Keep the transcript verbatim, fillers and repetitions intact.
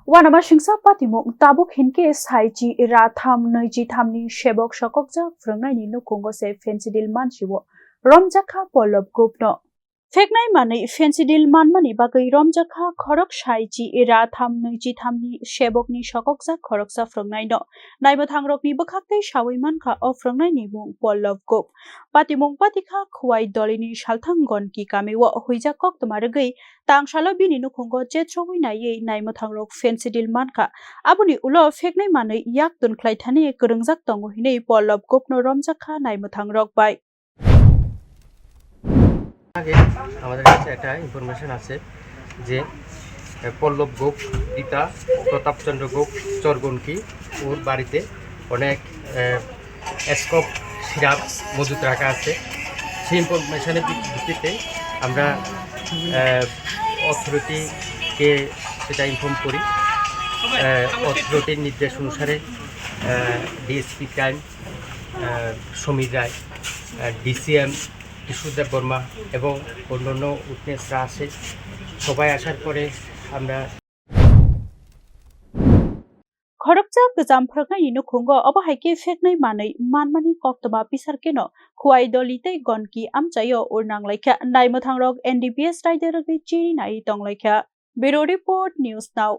Uanama singsa patimung tabuk hinkhe saichi ra tham nwichi thamni sebok sokokjak phwrwngnaini nukhungo se fentanyl mansiwo romjakha Pallab Gupno. Pheknai manwi fentanyl manmani bagwi romjakha khorok saichi ra tham nwichi thamni sebokni sokokjak khoroksa phwrwngnaino. Naimwthangrokni bwkhaktwi sawi mankha o phwrwngnaini mung Pallab Gup. Patimung patikha Khowai Dolini salthang Gonki kamio huijak koktwma rwgwi tangsalo bini nukhungo chetrowi naiwi naimwthangrok fentanyl mankha. Aboni ulo pheknai manwi yak tunkhlai thani kwrwngjak tongo hinwi Pallab Gupno romjakha naimwthangrok bai. আগে আমাদের কাছে একটা ইনফরমেশন আছে যে, এ, পল্লব গোপ, পিতা প্রতাপচন্দ্র গোপ, চরগনকি, ওর বাড়িতে অনেক, এ, স্কোপ সিরাপ মজুত রাখা আছে। সেই ইনফরমেশনের ভিত-, ভিত্তিতে আমরা, এ, অথরিটিকে সেটা ইনফর্ম করি। এ, অথরিটির নির্দেশ অনুসারে, এ, ডিএসপি ক্রাইম, এ, সমীর রায়, এ, ডিসিএম টিসু দেববর্মা এবং অন্যান্য উইটনেসরা আসে। সবাই আসার পরে আমরা Khoroksa kwcham phwrwknaini nukhungo obo hai khe pheknai manwi manmani koktwma pisar kheno Khowai Doli tei Gonki amchaio ur nanglaikha. Naimwthangrok N D P S raida rwgwi chiri nai tonglaikha. Bureau Report, News Now.